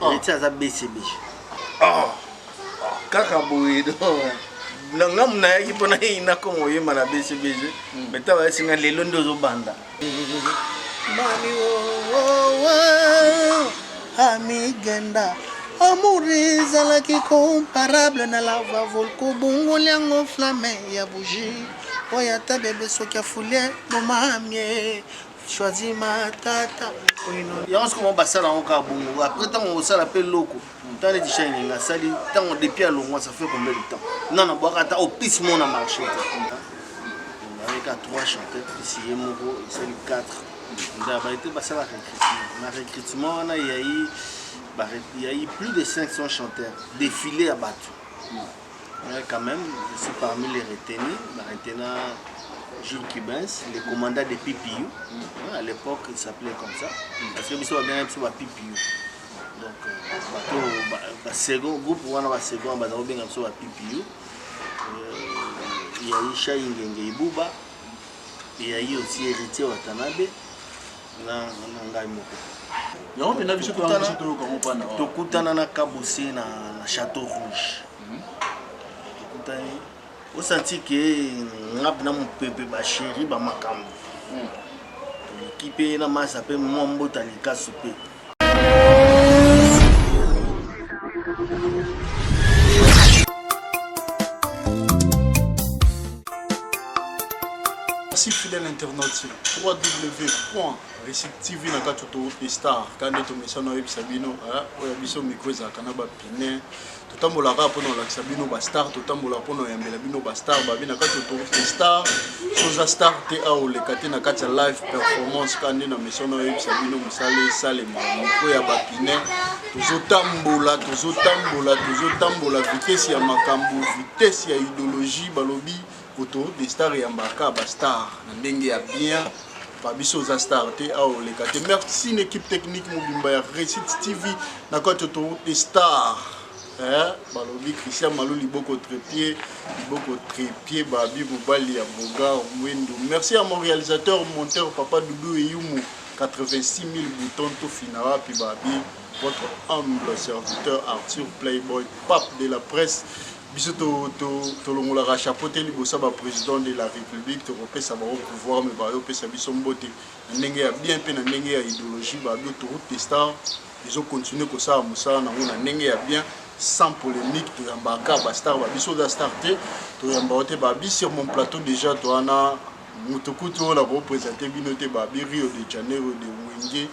Héritier aza BCBG. Oh. Kaka boye donc na nga nayaki mpo nakoma oyemba na BCBG mais ntango bayesi nga lelo nde ozobanda. Mami oh, amigenda amour ezalaki comparable na lava volco bongoli yango flamme ya bougie oyo ata bebe soki afulie bomamie choisi matata yango sikomo basala yango kaka bongo après ntango osala mpe loko ntango neti shine asali ntango depuis alongwa ça fait combien de temps non nabwaka ata opise mo na marché te avec à trois chanteurs plus ye moko esali 4 nde abaye te basala recrutement na recrutement wana yayi yayi plus de 500 chanteurs défilé ya bato. Mais quand même je suis parmi les retenus baretena Jules Kibens, le commandant de PPU. À l'époque, il s'appelait comme ça. Parce que biso babengaki biso ba PPU. Donc, bato ba second groupe wana ba second baza kobenga biso ba PPU. Il y a eu Shai Ngenge Ibuba, il y a eu aussi Héritier Watanabe na na ngai moko. Yango mpenza biso toyanga biso toyoka yango mpana. Tokutana na Kabose na, na Château Rouge. Tokutani osanti ke nga na mopepe basheri bamakambo toleki mpe na masa mpe mwa mbota likasu mpe. Merci fidèle internaute www.recitv na kati autoroute des stars kaka nde tomesana oyebisa bino oyo biso micro ezalaka na bapine totambolaka mpona kolakisa bino bastar totambolaka mpona koyambela bino bastar babi na kati autoroute des stars so oza star te awa oleka te na kati ya live performance kaka nde na mesana oyebisa bino mosala esalema micro ya bapine tozotambola tozotambola tozotambola vitesse ya makambo vitesse ya idéologie balobi autoroute des stars eyambaka bastar na ndenge ya bien babiso oza star te awa oleka te. Merci na équipe technique mobimba ya Réussite TV na kati autoroute des stars. Balobi Christian Malou liboko trépied liboko trépied babi mobali ya Bogar Mwindu. Merci à mon réalisateur monteur papa Doudou Eyumu 86 000 boutons tofina wapi babi votre humble serviteur Arthur Playboy pape de la presse. Biso tolongolaka chapeau te liboso ya baprésident de la république tokopesa bango pouvoir me bayopesa biso mbote na ndenge ya bien mpe na ndenge ya idéologie. Babi autoroute des stars ezocontinue kosala mosala nango na ndenge ya bien sans polémique. Toyambaka bastar babiso oza star te toyambaka te babi sur mon plateau déjà towana moto kutu oyo nakopresente bino te babi Rio de Janeiro de Wenge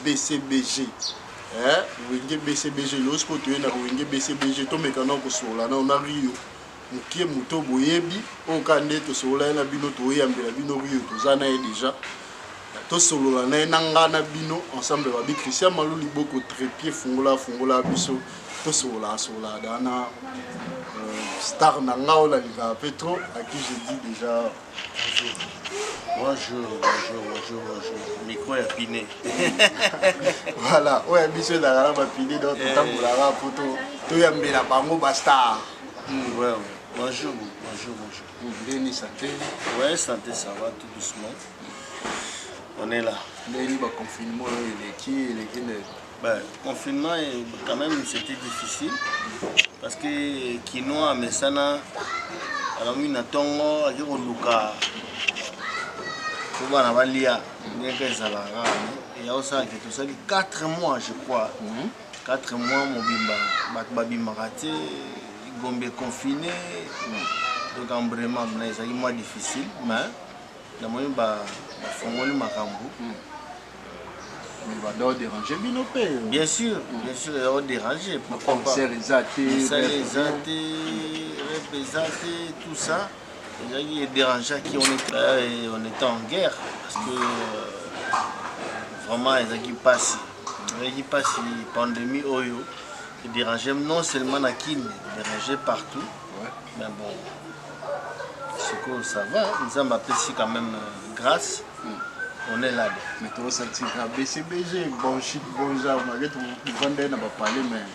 BCBG. Wenge BCBG lelo sikoyo toye na Wenge BCBG tomeka na kosolola nao na Rio mokie moto boyebi oyo kaka nde tosolola ye na bino toyambela bino Rio toza na ye déjà tosolola na ye na nga na bino ensemble babi Christian Malou liboko trépied fungola fungola biso tosolola solola dana star na nga oyo nalingaka mpe trop à qui je dis déjà bonjour. Bonjour, bonjour, bonjour, bonjour. Micro ya pine. Voilà, oyo ya biso ezalaka na bapine donc totambolaka po toyambela bango bastar. Ouais, ouais. Bonjour, bonjour, bonjour. Ndeni santé? Ouais, santé, ça va, tout doucement. On est là. Ndeni ba confinement oyo eleki eleki nde. Ben, confinement, quand même, c'était difficile. Parce que Kinoa, Mesana, alamu na tongo, ake koluka po bana balia ndenge ezalaka ya osalaka tosali 4 mois je crois. 4 mois mobimba bato babimaka te Gombe confiné donc vraiment na ezalaki mwa difficile mais namoni bafongoli makambo. Mais bado déranger bino mpe. Bien sûr, bien sûr eza déranger. Pourquoi pas? Concert eza te. Misala eza te, rep eza te, tout ça ezalaki edérangeaki. On était en guerre parce que vraiment ezalaki mpasi, ezalaki mpasi. Pandémie oyo edérange non seulement na Kine, edérange partout. Mais bon, sikoyo ça va, Nzambe apesi quand même grâce, on est là. Mais tozosentir BCBG bon chic bon genre malgré tovanda ye na bapale mais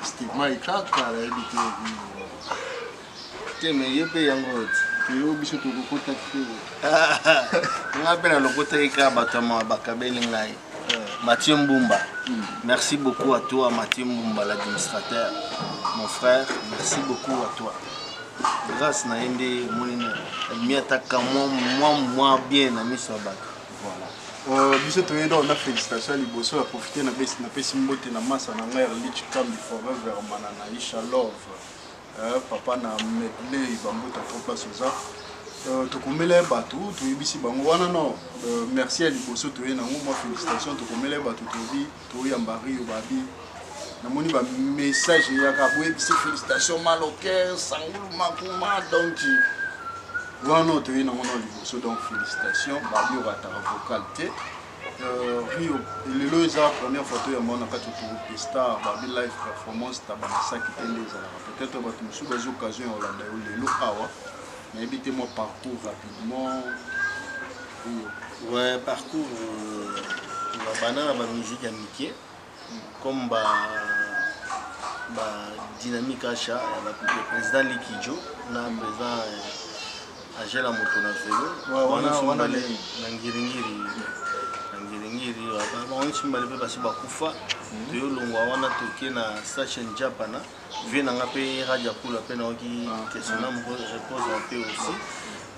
stigma ekaka nayebi te. Te, mais ye mpe yango ti yo biso tokokota te. Nga mpe nalokotaki kaka bato ya mawa bakabeli ngai. Mathieu Mbumba. Merci beaucoup à toi, Mathieu Mbumba, l'administrateur. Mon frère, merci beaucoup à toi. Grâce na ye nde omoni nabimi ataka mwa mwa mwa bien na miso ya bato. Voilà. Biso toye donc na félicitation ya liboso ya profite napesi mbote na masa na ngai Erlich Kambi Forever mana na Isha Love, papa na Medley bambuta trop place oza. Tokomela ye bato toyebisi bango wana no, merci ya liboso toye nango mwa félicitation. Tokomela ye bato toyebi toyamba Rio babi namoni bamessage eyaka boyebisi félicitation maloker sangulu makuma. Donc wana toye nango na liboso, donc félicitation babi okataka vocal te. Rio, lelo eza première fois toyamba na kati autoroute star babi live performance tabanasaki te nde ezalaka. Peut-être bato mosusu bazwi occasion ya kolanda yo lelo awa, nayebi te mwa parcours rapidement, Rio. Ouais, parcours, babanda na bamusique ya mike comme ba dynamique acha ya président Likijo na président Angela moto na velo. Wana na ngiringiri, na ngiringiri bango nyonso mibale mpe basi bakufa. Toyolongwa wana, toke na station Japana vie na nga mpe radia kula mpe naoki question na moko repose en paix aussi.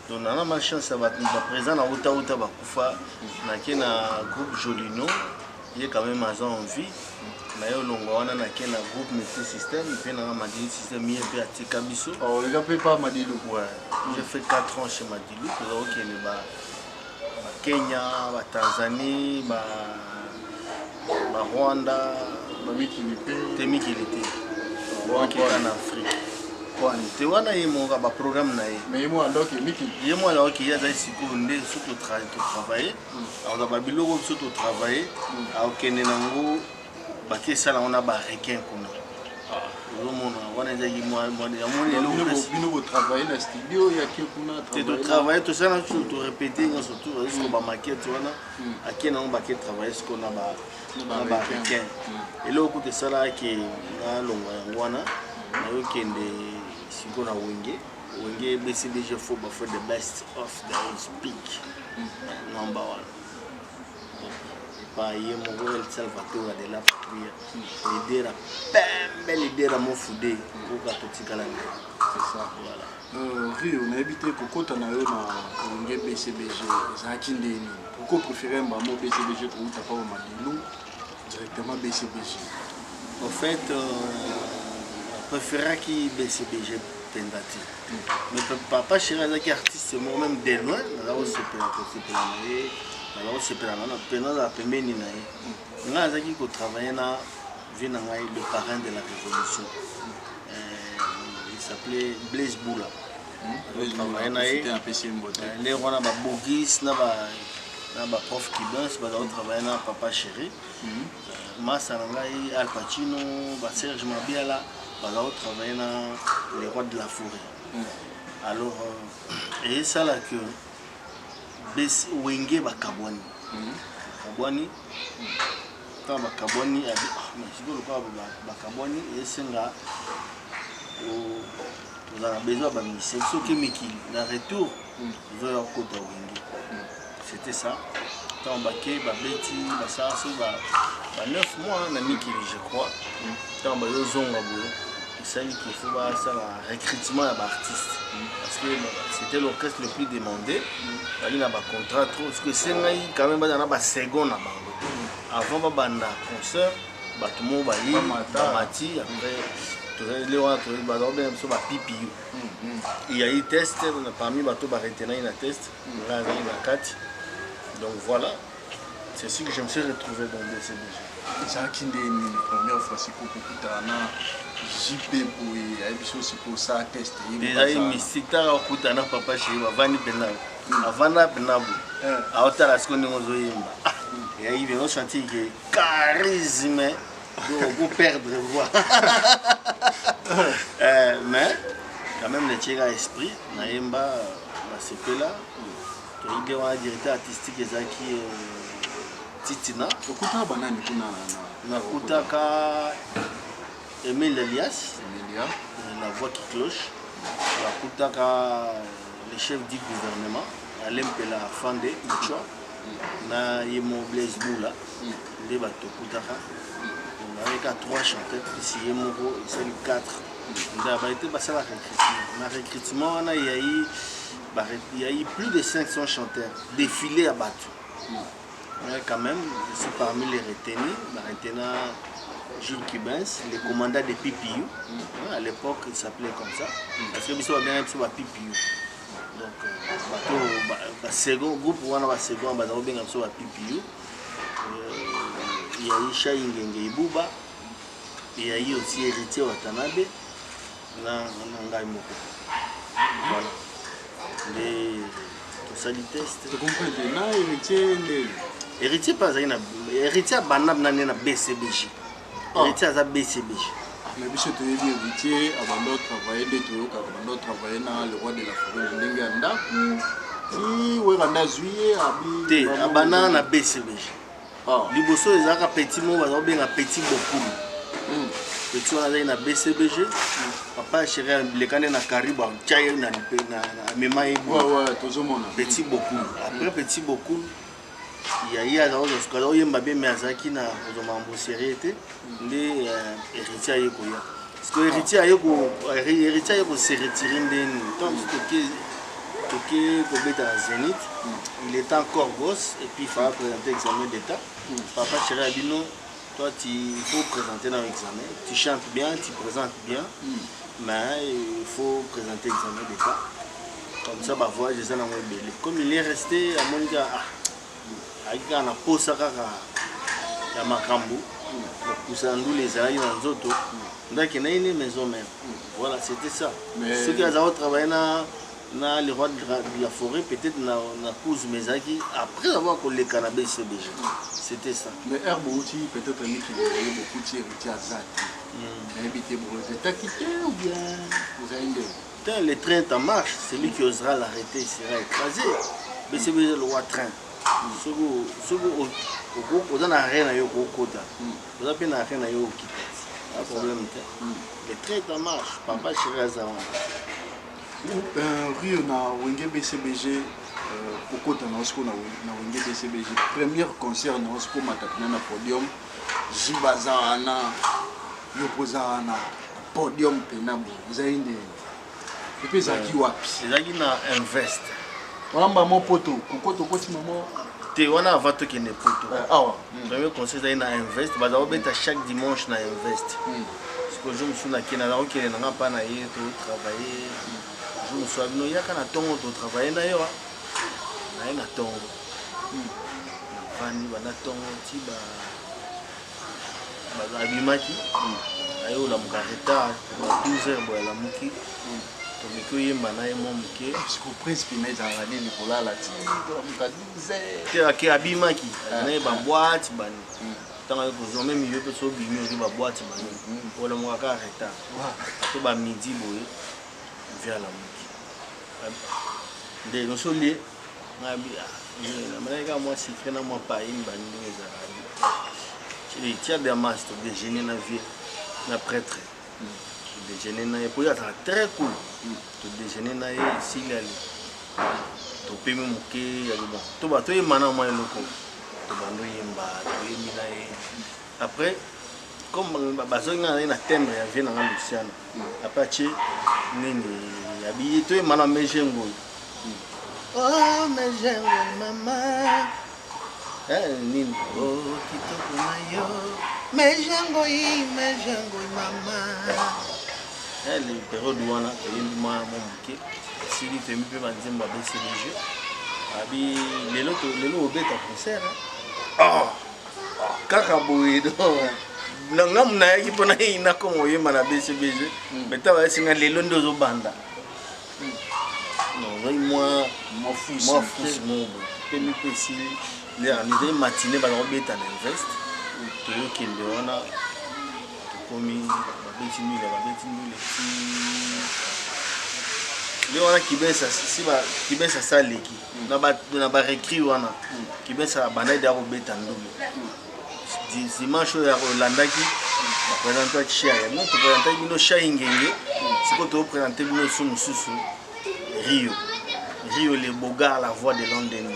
Donc nana ma chance ya bato baprésident na utauta bakufa, nake na groupe Jolino, ye quand même aza en vie. Na ye olongwa wana, nake na groupe Multi Système mpe nanga Madilu Système, ye mpe atika biso. Eza mpe pa Madilu? Ouais, j'ai fait 4 ans chez Madilu. Toza kokende ba Kenya, ba Tanzanie, ba Rwanda. Bamikili mpe? Te, mikili te, okeka na Afrique te. Wana ye moko baprogramme na ye. Mais ye moko andoki mikili? Ye mwana oki, ye azali sikoyo nde so totravaille, akozwa babiloko biso totravaille, akokende nango baki esala yango na barequin kuna. Ozomona wana ezalaki yamoni eloko. Bino botravaille na studio yake kuna? Te, totravaille, tosala biso, torépété nyonso tu siko bamaquette wana ake nango bake travaille siko na barequin. Eloko kutu esalaki nalongwa yango wana, nayokende sikoyo na Wenge, Wenge BCBG fo bafo, the best of the speak number one epa ye moko El Salvatore de la Patria, leader pembe, leader mofude oka totikala nde. C'est ça. Voilà. Rio, nayebi te kokota na yo na Wenge BCBG ezalaki nde nini? Pourquoi préféré mbamo BCBG kouta pa Madilu directement BCBG? En fait, préféraki BCBG mpenza te, mais papa chéri azalaki artiste moko, même de loin naza kosepela, kosepela na ye, naza kosepela na mpenza, azala pembeni na ye. Ngai azalaki kotravaille na vie na ngai, le parrain de la révolution, il s'appelait Blaise Boula. Travaille na ye lere wana, babogis na baprof kibens baza kotravaille na papa chéri. Masa na ngai Al Pacino, baserge Mabiala baza kotravaille na le roi de la forêt. Alors eyesala que Wenge bakabwani, bakabwani. Ntango bakabwani, sikoyo lokola bakabwani, esenga tozala na besoin ya bamusicien. Soki mikili na retour tozoya kokota Wenge, c'était ça. Ntango bake babeti, basala so ba 9 mois na mikili, je crois. Ntango bayozonga boye, esali qu'il faut basala recrutement ya baartiste parce que c'était l'orchestre le plus demandé, bali na bacontrat trop. Parce que esengai quand même bazala na basecond na bango avant babanda concert, bato moko bayi bamati. Après le wana baza kobenga biso bapipiyo. Il y a eu test, parmi bato baretenaki na test, ngai azali na kati. Donc voilà, c'est ce que je me suis retrouvé dans BCBG. Ezalaki nde nini première fois sikoyo kokutana na JP boye, ayebi so sikoyo osala test? Ezali mystique. Taka okutana na papa chéri, bavandi mpena, avanda mpena boye, aotala sikoyo ndenge ozoyemba, eyaki bien, osentir que charisme, donc oko perdre voix. Mais quand même netieka esprit, nayemba, basepela. Toyebi wana directeur artistique ezalaki Titina. Okutaka banani kuna? Nakutaka Emile Elias. Emilia. La voix qui cloche. Nakutaka le chef du gouvernement, Alain Mpela Afande Muchwa. Na ye mo Blaise Bula nde bato tokutaka. Donc avec trois chanteurs plus ye moko esali 4. Nde abaye te basala recrutement. Na recrutement wana il y a eu plus de 500 chanteurs, défilé ya bato. Mais quand même, je suis parmi les retenus. Maintenant, Jules Kibens, le commandant de PPU. À l'époque, il s'appelait comme ça. Parce que biso bien biso ba PPU. Donc, bato ba second groupe wana, ba second baza kobenga biso ba PPU. Il y a eu Shai Ngenge Ibuba, il y a eu aussi Héritier Watanabe na ngai moko. Voilà. Nde tosali test. Tocomprendre na Héritier nde? Héritier mpe azalaki na, Héritier abanda na nde na BCBG. Héritier aza BCBG. Mais biso toyebi Héritier abanda otravaille, nde toyokaka abanda otravaille na le roi de la forêt na ndenge ya ndako, ti Wera nde azwi ye abi. Te, abanda na BCBG. Liboso ezalaka petit moko baza kobenga Petit Bokulu. Petit wana azalaki na BCBG. Papa Chéri aleka nde na Karibu, atya ye na amema ye. Tozomona. Petit Bokulu. Après Petit Bokulu ya ye, aza koyemba bien, mais azalaki na kozwa makambo sérieux te. Nde Héritier aye koya. Parce que Héritier aye kose retirer ndeni ntango biso toke kobeta na Zénith. Il était encore gosse et puis il fallait présenter examen d'état. Papa Chéri abino: toi, tu, il faut présenter dans l'examen, tu chantes bien, tu présentes bien, mais il faut présenter examen d'état. Comme ça, bavoyage eza nango ebele. Comme il est resté, amoni kaka, ah, ayaki kaka na posa kaka ya makambo kopusa ndula ezalaki na nzoto, ndaki na ye ne maison même. Voilà, c'était ça. Soki aza kotravaille na le roi de la forêt, peut-être na cause, mais ezalaki après avoir koleka na BCBG. C'était ça. Mais aire bouti peut-être mikili oyo bokuti Héritier aza te, nayebi te, boregrettaki te ou bien ozali ndenge? Putain, le train est en marche, celui qui osera l'arrêter sera écrasé. BCBG, le roi train. Soki oza na arrêt na yo, okokota, oza mpe na arrêt na yo, okita, pas problème te. Le train est en marche, Papa Chéri aza wana. Rio na Wenge BCBG, okota na osiko na Wenge BCBG, première concert na osiko mata pena na podium, Jiba aza wana, yo mpo oza wana podium pena boye, ezali ndenge epe ezalaki wapi? Ezalaki na Invest. Wana mbamo poto kokota, okoti mamo? Te, wana avant tokende poto. Awa. Premier concert ezalaki na Invest. Baza kobeta chaque dimanche na Invest. Siko jour mosusu nakende, naza kokende nanga mpa na ye, totravaille. Jour mosusu abino yaka na ntongo, totravaille na yo. Na ye na ntongo, navandi banda ntongo ti abimaki. Aye olamuka retard ba 12 heures boye, alamuki, tomeki oyemba na ye mwa moke. Siko prince pina ezalaka nini, kolala ti kolamuka 12 heures? Te, ake abimaki na ye baboite bani. Ntango aye kozwa meme yo mpe so obimi, oki baboite bani, olamuka kaka retard to bamidi boye. Vieux alamuki nde nosolie ngabi, namalaki kaka mwa sucré na mwa pain bani, ndenge ezalaka. Tia damas, todéjeuner na vieux na prêtre, todéjeuner na ye po ye azalaka très cool. Todéjeuner na ye, esili, ale topemi moke, yali bon, toba toyemba na mwa eloko, tobanda oyemba, toyembi na ye. Après, comme bazongi nga na ye na timbre ya vieux nanga Luciano, après atie nini, abi toyemba na Meje Ngoi. Oh, Meje Ngoi mama. Eh, nini, oh, kitoko na yo. Meje Ngoi, Meje Ngoi mama. Eh, le période wana toyembi mwa moke, esili, toyembi mpe banzembo ya BCBG. Abi lelo lelo obeta concert. Oh, kaka boye. Donc na ngamu nayaki mpona nakoma oyemba na BCBG, mais ntango ayesinga lelo nde ozobanda, ozwaki mwa mwa fusi moko boye, topemi mpe esili. Ezali matinée, baza kobeta na Invest. Toyokende wana, tokomi, babeti ndule, babeti ndule ti nde wana Kibesa, si Kibesa asaleki na barecrue wana. Kibesa abandaki deya kobeta ndule. Dimanche oyo olandaki, baprésentaki Shai. Bino toprésentaki bino Shai Ngenge, sikoyo toprésente bino so mosusu Rio, Rio le Bogar, la voix de London.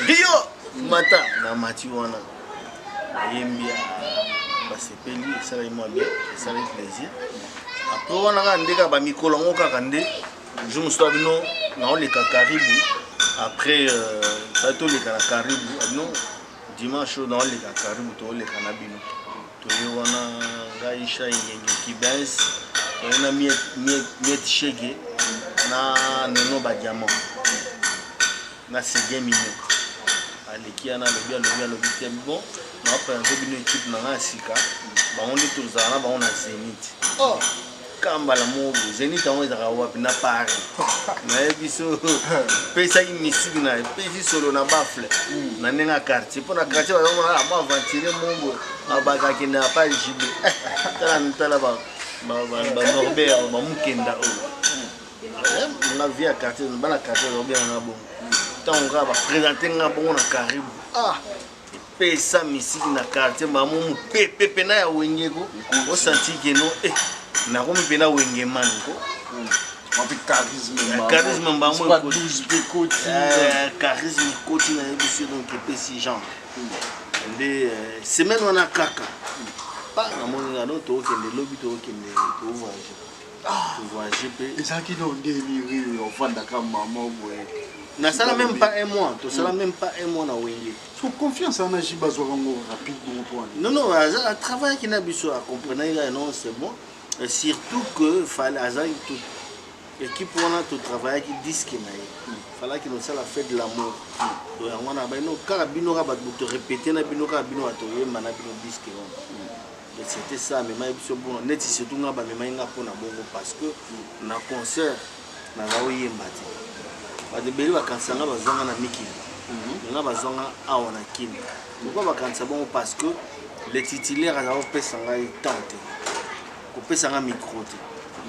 Rio mata na mati wana nayembi, basepeli, esalaki mwa bien, esalaki plaisir. Après wana kaka nde kaka bamikolo yango kaka nde jour mosusu abino naoleka Karibu. Après euh, toleka na Karibu, abino dimanche oyo naoleka Karibu, tooleka na bino. Toye wana, ngai, Shai Ngenge, Kibens, toye na Miet Shege na Nono Badiamant na Seguin Mino. Aleki wana, alobi, alobi, alobi te: "Bon, naoprésente bino équipe na ngai ya sika, bango nde tozala na bango na Zénith." Oh, kambala moko boye, Zénith yango ezalaka wapi na Paris? Nayebi so pesaki misiki na epesi solo na baffle na ndenge ya quartier, mpo na quartier bazomona mwa aventurier moko boye abakakende apa jibe. Tala, tala banorbert bamukenda oyo nga vie ya quartier, bana quartier bazobenganga bongo. Ntango kaka baprésente nga bongo na Karibu, ah, epesa misiki na quartier, mamo mopepe pena ya Wenge ko osanti keno eh, nakomi mpena Wenge mani ko. Mpe charisme. Charisme mbango. 12 mpe ekoti. Charisme ekoti, nayebi so. Donc epesi genre nde semaine wana kaka pa namoni nga donc tookende lobi, tookende, tovoyage, tovoyage mpe. Ezalaki no ndeni Rio ovandaka mama boye? Nasala même pas un mois, tosala même pas un mois na Wenge. So confiance wana ji bazwaka yango rapide bongo mpo wana? Non, non, atravaillaki na biso, acomprenaki kaka non, c'est bon. Et surtout que fallait azalaki tout équipe wana, totravaillaki disque na ye, falaki nosala Fête de l'amour. To yango wana baino kaka bino kaka bato torépété na bino kaka bino bato toyemba na bino disque wana. Donc c'était ça, amemaki biso bongo neti surtout nga bamemaki nga mpona bongo, parce que na concert naza oyemba te. Bato ebele bakanisa nga bazwanga na mikili, nga bazwanga awa na Kini. Pourquoi bakanisa bongo? Parce que le titulaire aza kopesa ngai temps te, kopesa nga micro te.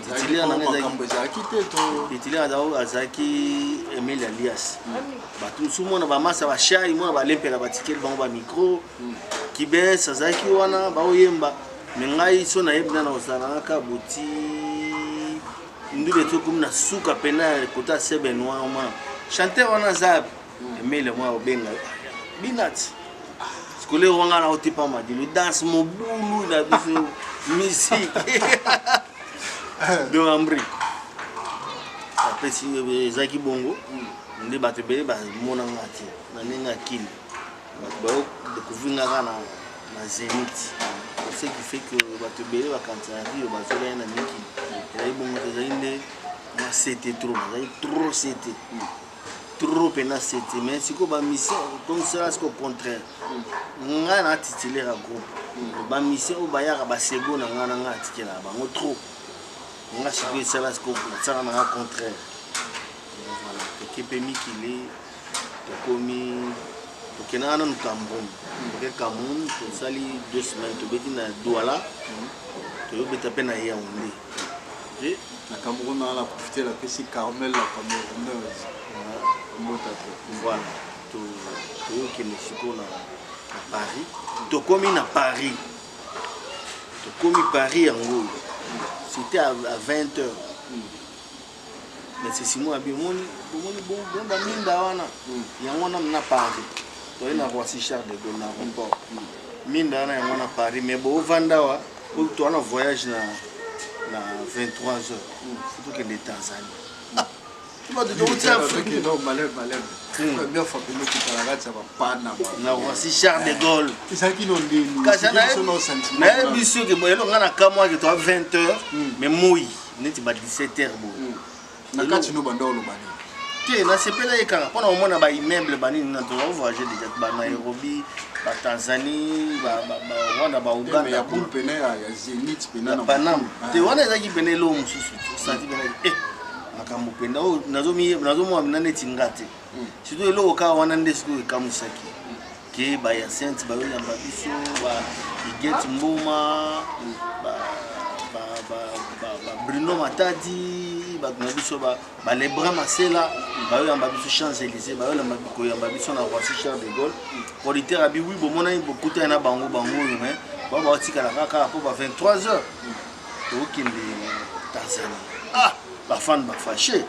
Titulaire na ngai makambo ezalaki te to? Titulaire azalaki Emile Alias. Bato mosusu mona bamasa bashai mona balempela, batikeli bango bamicro. Kibes azalaki wana, baoyemba, me ngai so nayebi nana kozala nanga kaka boti ndule tokomi na suka pena ya kota seben wana, omona chanteur wana aza Emile mwa obenga binati scolaire wanga na otepa madilu danse mobulu na biso musique. Donc ambri apesi ezalaki bongo nde bato ebele bamonanga te na ndenge ya Kini. Bato bayo découvrir nga kaka na Zénith, ce qui fait que bato ebele bakanisaka Rio bazwela ye na mikili. Ezali bongo te, ezali nde mwa sete trop, nazali trop sete, trop mpena sete. Mais sikoyo bamission comme cela, sikoyo contraire, ngai na titulaire ya groupe, bamission oyo bayaka basego na ngai, na ngai atikelaka bango trop. Nga sikoyo esala sikoyo nasala na nga contraire. Voilà, toke mpe mikili, tokomi, tokendaka nanu Cameroun. Toke Cameroun, tosali 2 semaines, tobeti na Douala, toyobeta mpe na Yaoundé. Na Cameroun wana na profite, napesi Carmel la Camerounaise mbote te. Voilà, toyokende sikoyo na Paris. Tokomi na Paris, tokomi Paris yango oyo, c'était à 20 heures. Mais c'est Simon abi: "Omoni, omoni bon baminda wana, yango wana na Paris." Toye na Roissy Charles de Gaulle, na aéroport. Minda wana, yango na Paris, mais boovanda wa po toa na voyage na 23 heures, faut tokende Tanzanie. Bato touti Afrique. Malebe malebe, première fois pene okita na kati ya bapana? Na Roissy Charles de Gaulle. Ezalaki no ndeni? Kasi nayebi soki eloko nga na kamwaki, toa 20 heures, mais moi neti ba 17 heures boye. Na kati no banda oloba nini? Te, nasepela ye kaka mpona komona baimmeuble banini na toza voyage déjà, banairobi, batanzanie, barwanda, bauganda. Ya boule pene ya Zénith pene. Ya Paname te, wana ezalaki pene eloko mosusu. Osanti pene e makambo mpenza oyo nazomona pena neti nga te, surtout eloko kaka wana nde sikoyo ekamwisaki ke bayacinthe bayoyamba biso, ba Iget Mboma, Bruno Matadi, bato na biso balebrin Masela bayoyamba biso, Champs Élysées, bayoyamba koyamba biso na Roissy Charles de Gaulle. Producteur abi: "Wi, bomonani, bokutani na bango, bango oyo, mais bao baotikala kaka mpo ba 23 heures tokokende Tanzanie." Ah, bafan bafâché,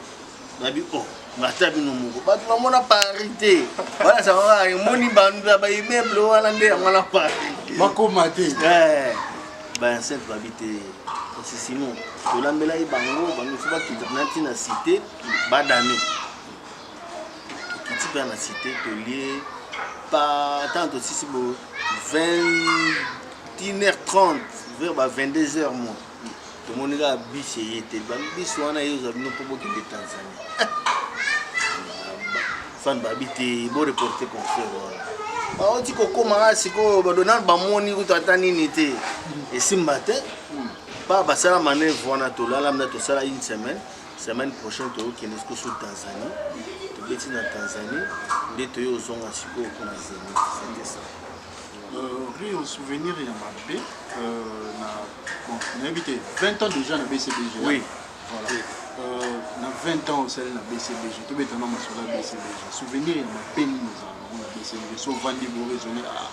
babi: "Oh." Ata bino moko bato bamona Paris te, wana emoni ba immeuble wana nde yango wana Paris. Bakoma te. Eh, ba enceinte babi te, kasi sinon tolambelaki bango, bango fo bakita na ntina cité badame. Tokiti mpe na cité, tolie pa ntango tosisi bo 21h30 vers ba 22h moins, tomoni kaka bus eye te. Bus wana ye ozwa bino mpo bokende Tanzanie. Fan babi te, boreporte concert wana. Bauti kokóma kaka sikoyo, badonald bamoni kutu ata nini te, esimba te. Pa basala manœuvre wana, tolala mna, tosala une semaine. Semaine prochaine toyokende sikoyo sur Tanzanie, tobeti na Tanzanie, nde toye ozonga sikoyo mpona Zénith. C'était ça. Rio, souvenir ya mabe na, bon, nayebi te, 20 ans déjà na BCBG. Oui. Voilà. Na 20 ans osali na BCBG, tobeta na masolo ya BCBG. Souvenir ya mabe nini ezala nango na BCBG? So ovandi bo raisonne, ah,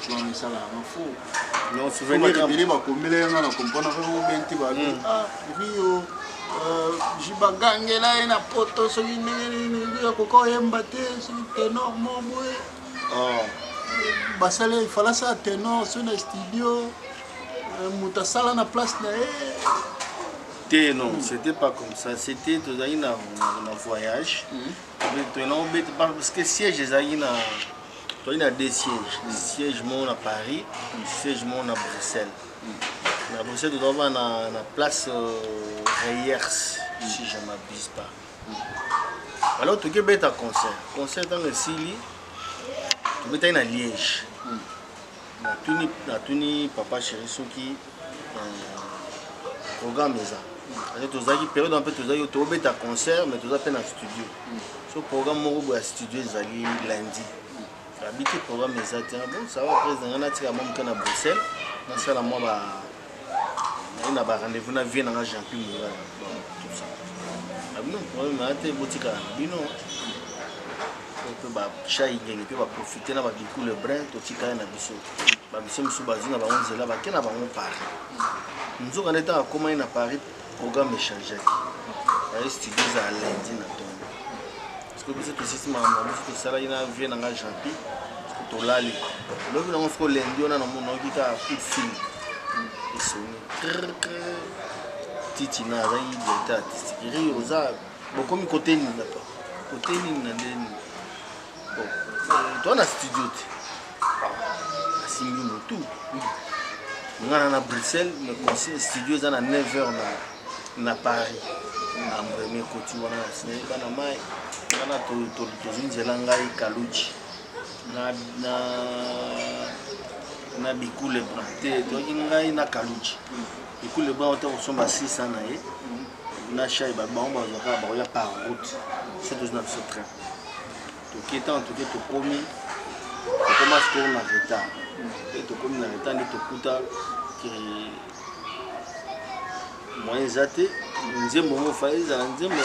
wana esalaka fo. Non, souvenir ebele bakomela yanga na comprendre kaka oben te, babi ah, Rio, jibagangela ye na poto, soki ndenge nini akoka oyemba te, soki ténor mo boye. Oh. Basala ifala asala ténor so na studio, moto asala na place na ye. Te, non, c'était pas comme ça. C'était tozalaki na voyage, toyena obeta parce que siège ezalaki na, tozalaki na deux sièges, siège moko na Paris, siège moko na Bruxelles. Na Bruxelles tozalaka na place Reyers, si je m'abuse pas. Alors tokebeta concert, concert ntango esili, tobetaki na Liège. Natuni papa chéri soki programme eza, parce que tozalaki période wana mpe tozalaki tobeta concert, mais toza mpe na studio. So programme moko boye ya studio ezali lundi, abi te programme eza te. Bon, ça va, président, nga natika mwa moke na Bruxelles, nasala mwa ba naye na barendez-vous na vie nanga Jean-Pi Mongala. Bon, tout ça, abino problème aya te, botikala na bino mpe bashai ngenge mpe baprofite na babiku le brin. Totika ye na biso, babiso mosusu bazwi na bango nzela, bake na bango Paris. Nzoka nde ntango akomaki na Paris, programme echangeaki, aye studio ezala lundi na ntongo. Parce que biso tosisi makambo na biso, tosalaki na vie na nga Jean-Pi, tolali lobi nango. Siko lundi wana namonaki kaka coup de fil esoni, titi na azalaki directeur artistique: "Rio, oza bokomi kote nini na pa kote nini na nde nini?" Bon, toza na studio te. Asimbi motu nga na Bruxelles, mais concert studio eza na 9 heures na Paris. Ambremi ekoti wana na bana mai wana, tozwi nzela, ngai Kaluji na Biku Lebrun te, toyaki ngai na Kaluji, Biku Lebrun ota kosomba 600 na ye na shai, bango bazwaka bakoya par route, so tozwi na biso train, toke. Ntango toke, tokomi, tokoma sikoyo na retard. E tokomi na retard nde tokuta ke moyen eza te. Nzembo moko fa ezala nzembo ya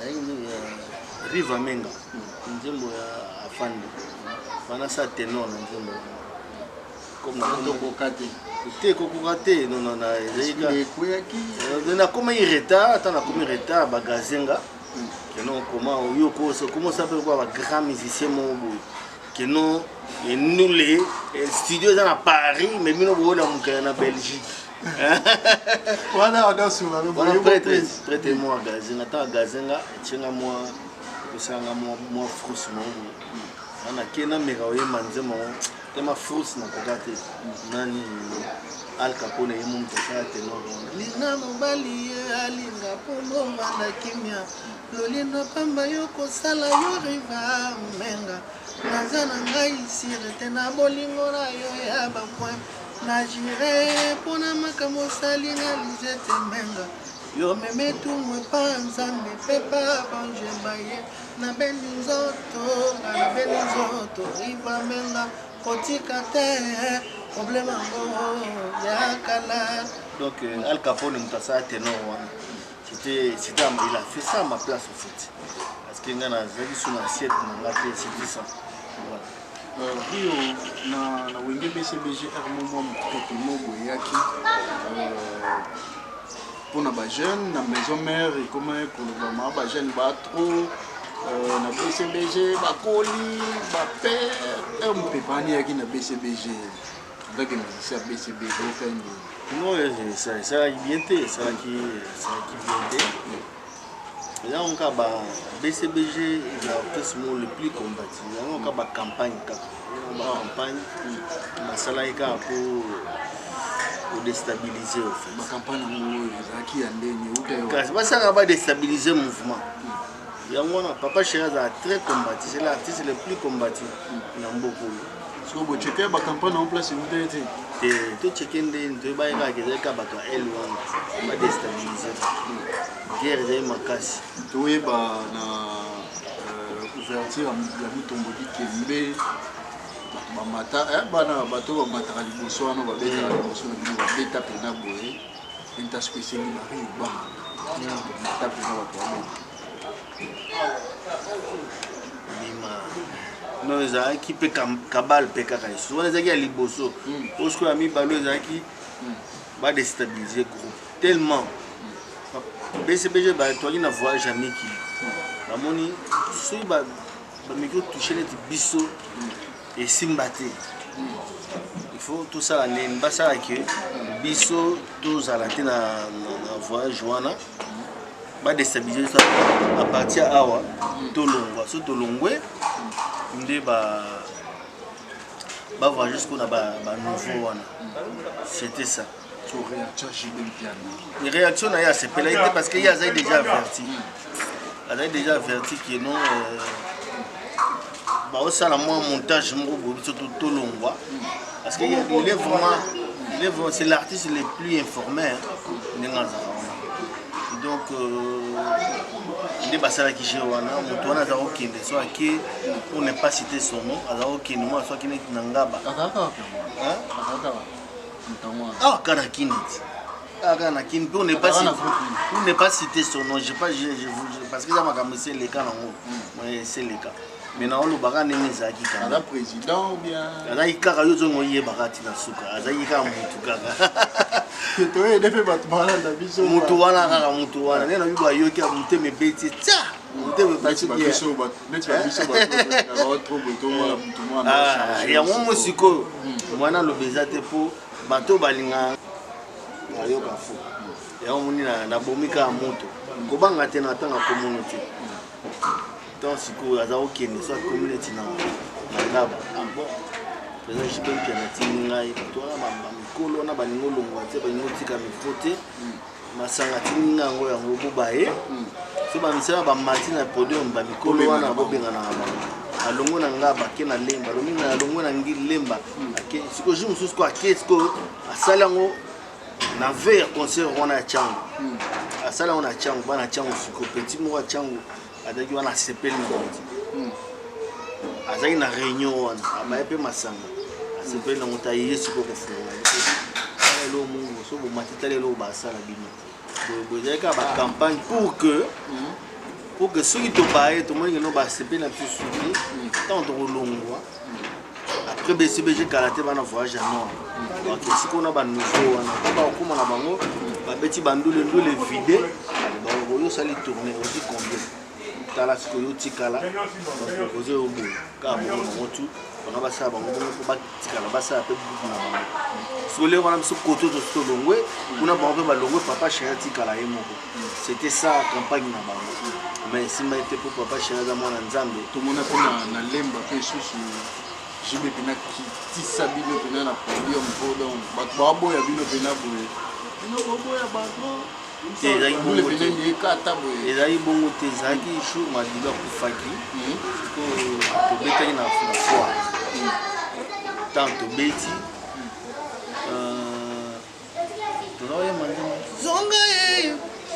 ya Riva Menga, nzembo ya Afande wana, sa ténor na nzembo wana. Tokoka te. Te, kokoka te, non, ekweyaki. Nakomaki retard. Ata nakomi retard, bagazenga keno koma oyo koma osala mpe lokola bagrand musicien moko boye, keno enule studio eza na Paris, mais bino boyola mokaya na Belgique. Wana wana prêtre, prêtre mo agazenga. Ntango agazenga, etienga mwa ekosalanga mwa frus moko boye wana, ke nameka oyemba nzembo yango tema frus, nakoka te. Nani, Al Capone, ye mo moto asala ténor wana. Linga mobali ye alinga mpo bovanda kimia, lolino pamba yo kosala yo. Riva Menga, naza na ngai sire te na bolingo na yo ya bapoint na jure mpona makambo osalinga. Lizete Menga, yo meme tumwe pa Nzambe mpe pa banjemba ye nabendi nzoto, nga nabendi nzoto. Riva Menga, kotika te problème yango ya kala. Donc Al Capone moto asala ténor wana, c'était il a fait ça à ma place en fait, parce que nga nazalaki so na assiette na nga te. C'était ça, voilà. Rio, na Wenge BCBG, r mwa motoki moko eyaki. Pona ba jeunes na maison mère ekomaki kolobama ba jeunes ba trop euh, na BCBG bakoli ba père heure mopepe wana eyaki na BCBG en tant que musicien ya BCBG ofai nini? Non, esalaki bien te, esalaki esalaki bien te. Eza yango kaka ba BCBG eza orchestre moko le plus combattu. Yango kaka ba campagne kaka. Ba campagne basalaki kaka mpo kodestabiliser au fait. Ba campagne yango oyo ezalaki ya ndenge euta yo. Kasi basalaka ba déstabiliser mouvement. Yango wana papa chéri azala très combattu, c'est l'artiste le plus combattu na mboka oyo. Sikoyo bocheke ba campagne yango place euta ye te. Te tocheke ndeni toyebaki kaka ezali kaka bato ya ele wana ba déstabiliser. Guerre ezali makasi. Toyeba na ouverture ya Mutombo Dikembe bato bamata eh, bana bato bamataka liboso wana babetaka mm. liboso na bino babeta mpena boye enta soki esengi bari bamata mpena bato babeta bima non ezalaki mpe kabale mpe kaka lisusu wana ezalaki ya liboso mm. oyo sikoyo ya mibale ezalaki mm. badestabilise groupe tellement bcbg batwaki na voyage ya mikili bamoni soki bameki otouche neti biso esimba te il faut tosala ndeni basala ke biso tozala te na voyage wana badestabilise biso à partir awa tolongwa so tolongwe nde ba bavoyage sikoyo na banouveau wana c'était ça. Réaction na ye asepelaki te parce que ye azali déjà averti, azali déjà averti que non euh, baosala mwa montage moko boye biso tolongwa parce que il est vraiment il est vraiment c'est l'artiste le plus informé ndenge azala wana. Donc euh, nde basalaki jeu wana moto wana aza kokende so ake pour ne pas citer son nom aza kokende mwa so akende na ngaba. Ah, kaka na kini ti ah, kaka na kini pour ne pas citer, pour ne pas citer son nom je pas je, je, je, parce que eza makambo esi eleka nango mm. esi eleka mais na olobaka ndenge ezalaki kaka président ou bien azalaki kaka yo ozongo oyebaka ti na suka azalaki kaka mutu kaka toyede mpe bato balanda biso mutu wana kaka mutu wana nde na bibo ayoki motema ebeti tia yango mo sikoyo mwana aloba eza te mpo bato balinga bayoka fo yango moni nabomi kaka moto kobanga te na ntanga komono te ntango sikoyo aza kokende so akomi neti na ngaba ah bon président JP Mpiana atindi ngai bato wana bamikolo wana balingi olongwa te balingi otika mikro te masanga atindi nga yango yango bobaye hmm. so bamisala bamati na podium bamikolo wana bobenganaka bango alongo na nga bake na lemba alongi na alongo na ngi lemba hmm. ake sikoyo jour mosusu ko ake sikoyo asali yango na ve ya concert wana ya chango hmm. asali yango na chango bana chango sikoyo petit moko ya chango azalaki wana asepeli na bango azalaki na réunion wana abaye mpe masanga asepeli nango ta ye sikoyo kofungola tala eloko mongo so bomati tala eloko basala bino boye ezalaki kaka bacampagne pour que pour que soki tobaye tomoni keno basepeli na biso suki ntango tokolongwa après BCBG kala te bana voyage ya nord donc esika wana banouveau wana mpo bakokóma na bango babeti bandule ndule vide oyo osali tourne ozwi combien tala sikoyo otikala bapropose yo boye kaka bongo bango tu bango basala bango bongo mpo batikala basala mpe buku na bango sikoyo lelo wana biso koto tosi tolongwe kuna bango mpe balongwe papa chéri atikala ye moko c'était ça campagne na bango mais esimbaki te mpo papa chéri aza mwana nzambe tomona mpe na lemba mpe lisusu JB mpena kitisa bino mpena na podium mpo donc bato baboya bino mpena boye bino boboya bato ezalaki bongo te ezalaki jour madilu akufaki hmm. tobetaki na foire ntango tobeti euh, tozakoyemba nzembo zonga ye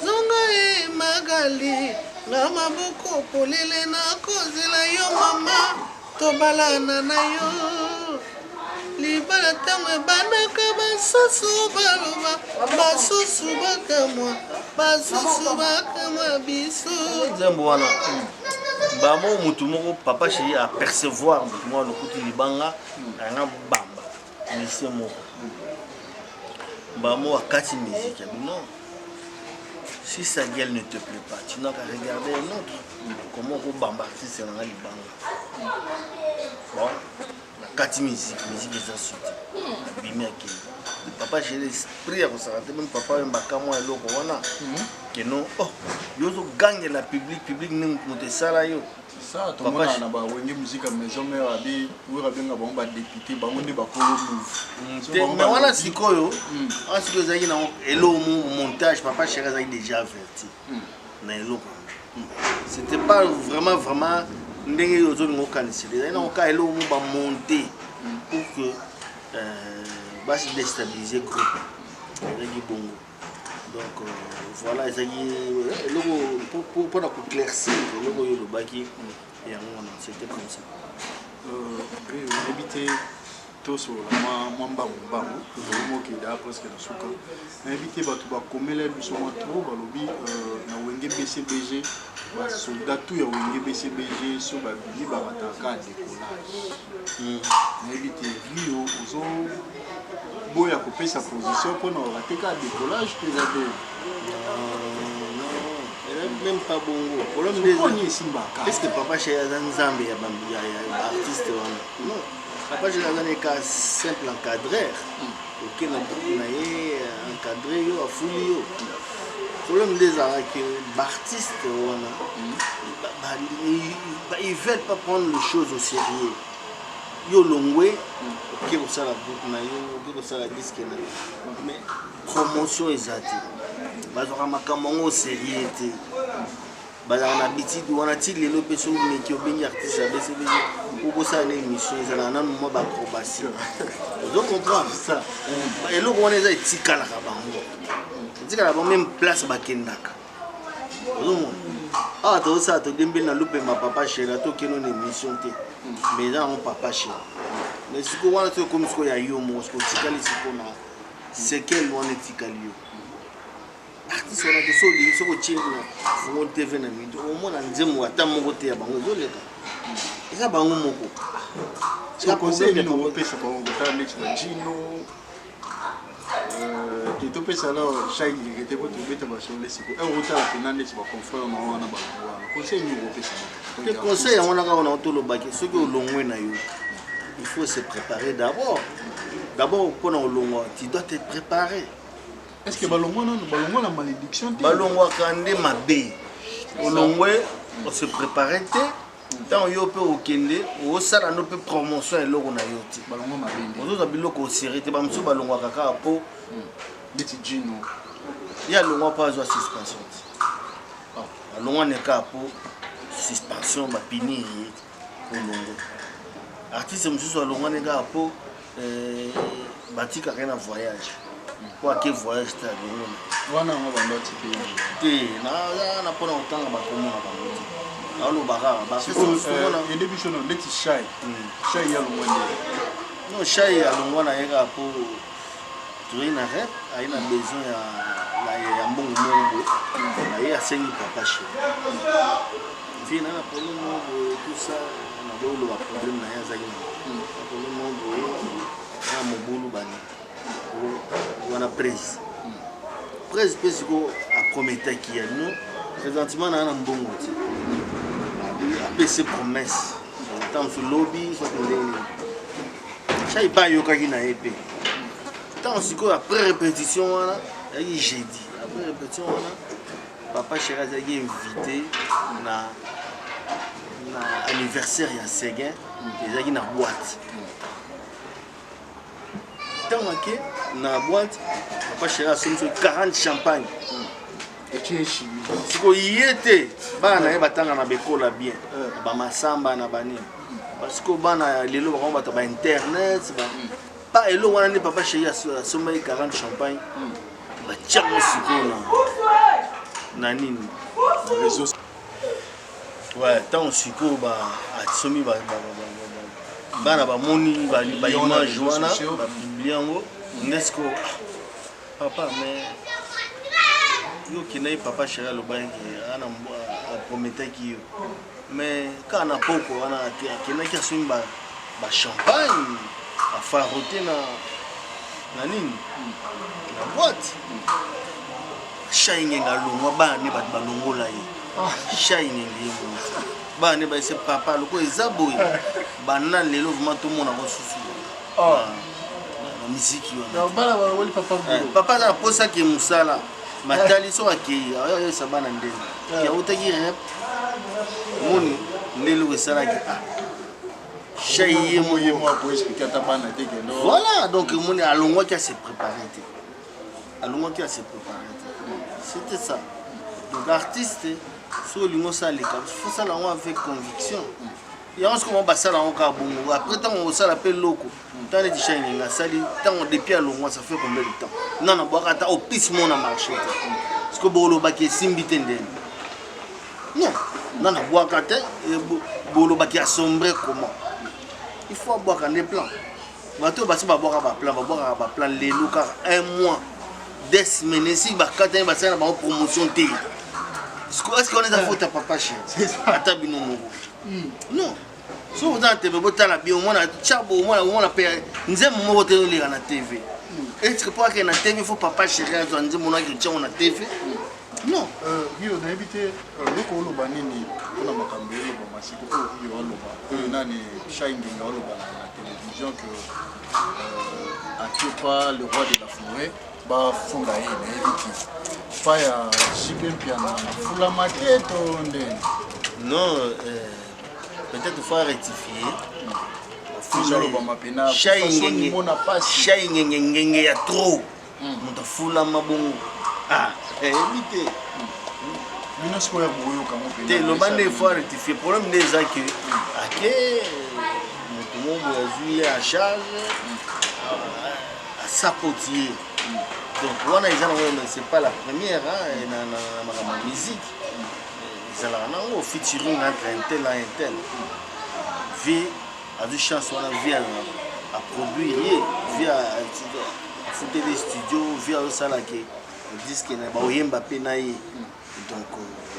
zonga ye magali na maboko polele nakozela yo mama tobalana na yo libala ntango ebandaka basusu baloba basusu bakamwa basusu bakamwa biso nzembo wana bamo motu moko papa chéri apercevoir motu moko alokuti libanga anga bamba musicien moko bamo akati musique ya bino. Si sa gueule ne te plaît pas, tu n'as qu'à regarder un autre. Comment okobamba artiste na nga libanga? Bon, nakati musique, musique eza suite. Abimi akei. Papa j'ai l'esprit ya kosaka te, meme papa oyembaka mwa eloko wana. Que non, oh, yo ozogangela public, public nde moto esala yo. Ça, tomona na ba Wenge Musica Maison Mère abi wera benga bango ba député bango nde bakolo move. Te, mais wana sikoyo, wana sikoyo ezalaki na eloko mo montage, papa chéri azalaki déjà averti na eloko yango. C'était pas vraiment vraiment ndenge ozolinga okanisela, ezalaki nango kaka eloko mo bamonte pour que basi déstabiliser groupe, ezalaki bongo. Donc voilà, ezalaki eloko mpona koéclaircir eloko oyo olobaki yango wana, c'était comme ça. Nayebi te, tosolola mwa mbangu mbangu, tozali presque na suka. Nayebi te, bato bakomela biso mwa trop, balobi na Wenge BCBG, basoldat tout ya Wenge BCBG so babimi barataka décollage. Nayebi te, Rio ozoboya kopesa position mpona orater kaka décollage to eza te? Même pas bongo. Problème nde esimbaka. Est ce que papa chéri aza nzambe ya baartiste wana? Non, papa chéri aza neka simple encadreur. Oke na groupe na ye, encadré yo, afuli yo. Problème nde ezalaka ke baartiste wana, ils veulent pas prendre les choses au sérieux. Yo longwe, oke kosala groupe na yo, oke kosala disque na yo, mais promotion eza te. Bazwaka makambo yango au sérieux te, bazalaka na habitude wana ti lelo. Mpe soki meki obengi artiste ya BCBG po bosala na émission, ezalaka nanu mwa baacrobatie, ozo comprendre. Eloko wana eza etikalaka bango, etikalaka bango même place bakendaka. Ozomona awa tozosala, todembeli na lupemba papa chéri, atokende na émission te, mais eza yango papa chéri. Mais sikoyo wana soki ekomi sikoyo ya yo moko, sikoyo otikali sikoyo na sekele wana, etikali yo artiste wana te. So olingi, soki otie na Fungo TV na midi, omona nzembo ata moko te ya bango ezoleka, eza bango moko. Conseil nini okopesa bango kotala neti bajino te? Topesa na chaque te po tobeta basolo siko ere otala mpena neti baconfrère na wana bango wana, conseil nini okopesa? Te, conseil yango wana kaka na tolobaki, soki olongwe na yo, il faut se préparer d'abord. D'abord mpona olongwa, tu dois te préparer. Est ce que balongwa nano, balongwa na malédiction te? Balongwaka nde mabe. Olongwe, ose préparer te, ntango yo mpe okende osala no mpe promotion ya eloko na yo te. Balongwa mabe nde. Ozozwa biloko oseri te. Bamosusu balongwaka kaka mpo neti Jino. Ye alongwa mpo azwa suspension te. Alongwa ne kaka mpo suspension, bapunir ye olongo. Artiste mosusu alongwa ne kaka mpo batikaka ye na voyage, mpo ake voyage te, alongo na wana yango bando atike. Te, na mpona kotanga bakomo na bango te, naoloba kaka. Ede biso no neti Shai, Shai alongwa nde? Non, Shai alongwa na ye kaka mpo tozali na rep, aye na besoin ya mbongo moko boye, aye asengi papa chéri vie na na problème moko boye, tout ça. Naboyoloba problème na ye, azalaki na problème moko boye na mobulu bani wana. Prise prise mpe sikoyo aprometaki ya no présentement naa na mbongo te, apesi promesse ntango mosu lobi soki ndenge nini. Shai mpe ayokaki na ye mpe ntango sikoyo après répétition wana, ezalaki jeudi, après répétition wana, papa chéri azalaki invité na anniversaire ya Seguin, ezalaki na boîte. Ntango ake na boîte, papa chéri asombi soki 40 champagne. Sikoyo ye te, bana na ye batanga na bekola bien, na bamasamba na banini. Sikoyo bana ya lelo bakongo bato bainternet pa eloko wana nde papa chéri asombaki 40 champagne, batiango sikoyo na nini. Ouais, ntango sikoyo asombi, bana bamoni baimage wana, bapublier yango nde sikoyo: "Papa, mais yo okendaki, papa chéri alobaki ana aprometaki yo, mais kaka na poko wana akendaki asombi bachampagne, afarote na Na nini? Na boîte. Shai Ngenga alongwa bana ne bato balongola ye. Shai Ngenge ye moko. Bana ne bayese papa lokola eza boye. Banda lelo vraiment tomona ko susu. Na miziki wana. Bana balongoli papa eh, papa aza na posa ke mosala. Matali soki akei ayoyesa bana ndenge. Yautaki rep. Moni nde eloko esalaki ah. Shai ye moko ye moko ako expliquer ata bana te que non. Voilà, donc moni alongwaki a se préparer te. Alongwaki a se préparer te. C'était ça. Donc artiste soki olingi osala likambo faut osala yango avec conviction. Yango soki bango basala yango kaka bongo après ntango osala mpe eloko ntango neti Shai Ngenga asali ntango depuis alongwa ça fait combien de temps nano abwaka ata opise mona marché te parce que bolobaki esimbi te ndeni Non, nana abwaka te bolobaki asombre comment il faut abwaka nde plan bato oyo basi babwaka baplan babwakaka baplan lelo kaka un mois deux semaines esi bakatani basali na bango promotion te est-ce wana eza faute ya papa chéri ata bino moko hmm. Non, soki oza na tv botala bien, omona chabo, omona omona mpe nzembo moko te oleka na tv. Est-ce que mpo akende na tv, faut papa chéri azwa nzembo naki otiango na tv? Non. Rio, nayebi te eloko oloba nini mpona makambo eloba masiko oyo Rio aloba, oyo nani Shai Ngenga aloba na télévision que akepa le roi de la forêt bafula ye. Nayebi te pa ya JB Mpiana afulama te to ndeni? Non, peut-être faut rectifier. Ozolobama pena. Shai Ngenge, ngenge ya trop, moto afulama bongo, ah, eyebi te. Bino sikoyo boyoka ngo? Te, loba nde faut rectifier. Problème nde eza ke ake moto moko boye azwi ye en charge, asapoti ye. Donc wana eza nango, mais c'est pas la première hein, na makambo ya musique ezalaka nango featuring entre un tel na un tel. Vie azwi chance wana, vie aproduire ye, vie afuteli studio, vie azosala ke disque na baoyemba mpe na ye. Donc